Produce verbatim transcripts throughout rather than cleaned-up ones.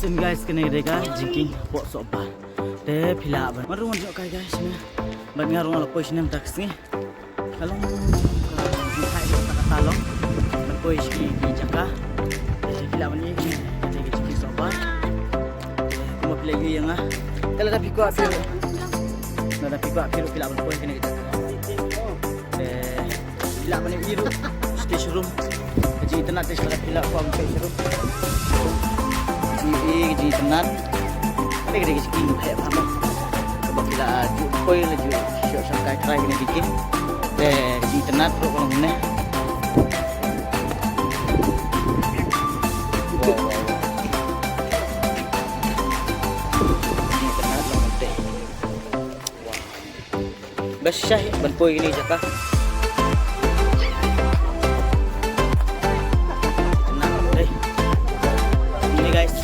Guys, kane ka dei ka jingkieng hapoh Sohbar. Te phi lah ban wan rung wan jngoh kai guys, ne. Bad nga rung la poi shane mynta ka sngi. Ka long ka jingthait kata ka long ban poi sha ki jaka. Te phi lah ban ïohi kane ka dei ka jingkieng Sohbar. Kumba phi la ïohi ïa nga. Te lada phi kwah phi, lada phi kwah phi ruh phi lah ban poi kane ka jaka. Te phi lah ban ïohi ruh stage room. Ka jingitynnad te sha lada phi lah kwah ban poi stage room. Ka jingitynnad. Te ka dei ka jingkieng ba heh bha. Kaba phi la ju poi la ju shu shongkai trai kane ka jingkieng. Te ka jingitynnad ruh ka long kumne. Wow, wow, wow. Ka jingitynnad long kumte. Ba shai ban poi kine ki jaka. Kine guys,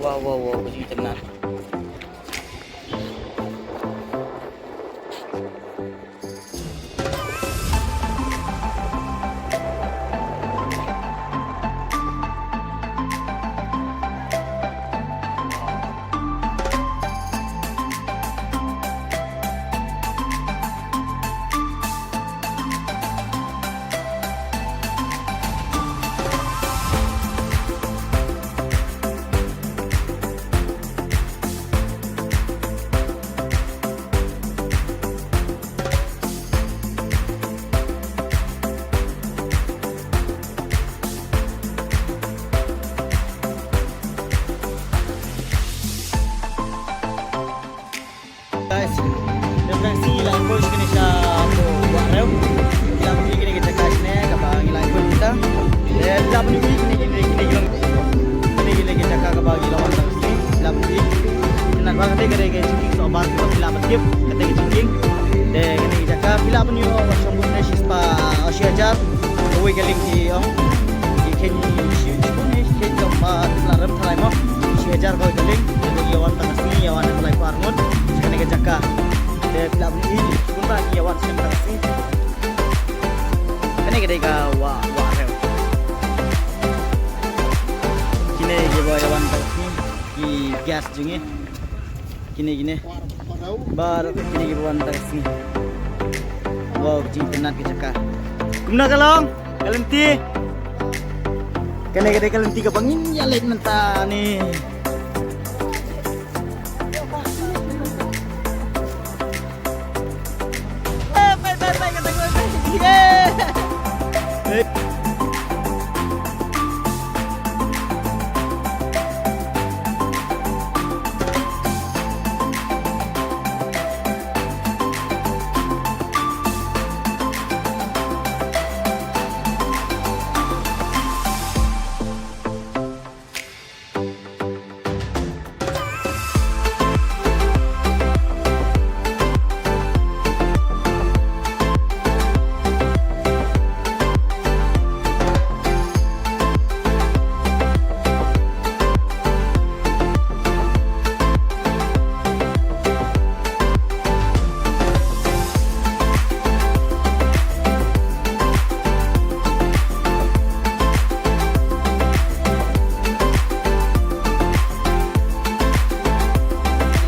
Wow, wow, wow, ka jingitynnad. Guys, da ka sngi la poi kine sha Wah Rew. Ngi la poi kine ki jaka shane kaba ngi la poi kita. Eh, la poi kine kine kine kine kine kine ki jaka kaba ngi la wan. Phi lah ban ïohi. Nat ba kata ka dei ka jingkieng Sohbar kaba phi lah ban tip kata ka jingkieng. Te kane ka jaka phi lah ban ïoh ban shong bun ne shi spah, shi hajar. Kawei ka lieng ki ong ki kheiñ shi, shi bun ne shi kheiñ ka ma phi lah rem tharai mo. Shi hajar kawei ka lieng. Te ngi ïa wan tang ka sngi, ïa wan tang lai par ngut. Kane ka jaka. Te phi lah ban ïohi bun ba ngi ïa wan snem tang ka sngi. Kane ka dei ka Wah, Wah Rew. Kine kiba ïa wan tang ka sngi. Ki guest jong ngi. Kine kine. Baroh kine kiba wan tang ka sngi. Wow, ka jingitynnad ka jaka. Kumno ka long? Ka lynti. Kane ka dei ka lynti kaba ngin ïa leit mynta ne.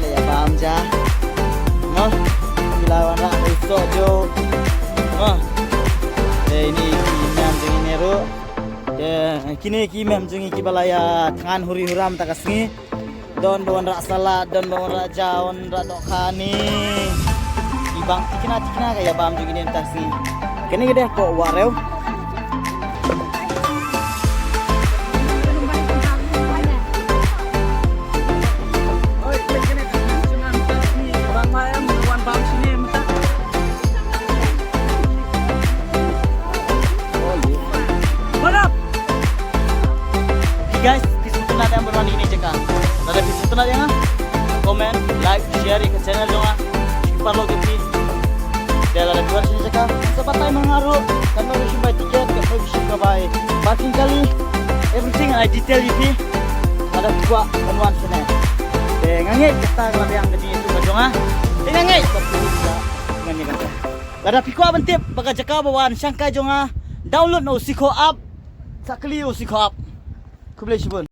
Ïa bam ja. Mo. Ki la wanrah da u soh jo. Mo. Te ine ki mem jong ngi ne ruh. Te kine ki mem jong ngi kiba la ïa thngan huri hura mynta ka sngi. Don ba wanrah salad, don ba wanrah ja, wanrah dohkha ne. Ki bang tikna tikna ka ïa bam jong ngi ne mynta ka sngi. Kane ka dei hapoh Wah Rew. What up? Guys, phi sngewtynnat em ban wan ïa kane ka jaka? Lada phi sngewtynnat ïa nga, comment, like, share ïa ka channel jong nga. Ki paralok jong phi. Te lada phi wan sha kane ka jaka, sa batai ma nga ruh, katno phi shim bai ticket, katno phi shim ka bai parking kali, everything I detail ïa phi. Lada phi kwah ban wan shane. Te nga ngeit kata ka la biang ka jingïathuh ka jong nga. Te nga ngeit ba phi sa ngan ïa kata. Lada phi kwah ban tip ba ka jaka ba wan shangkai jong nga, download na u Sikho app. Sa kylli u Sikho app. Khublei shibun.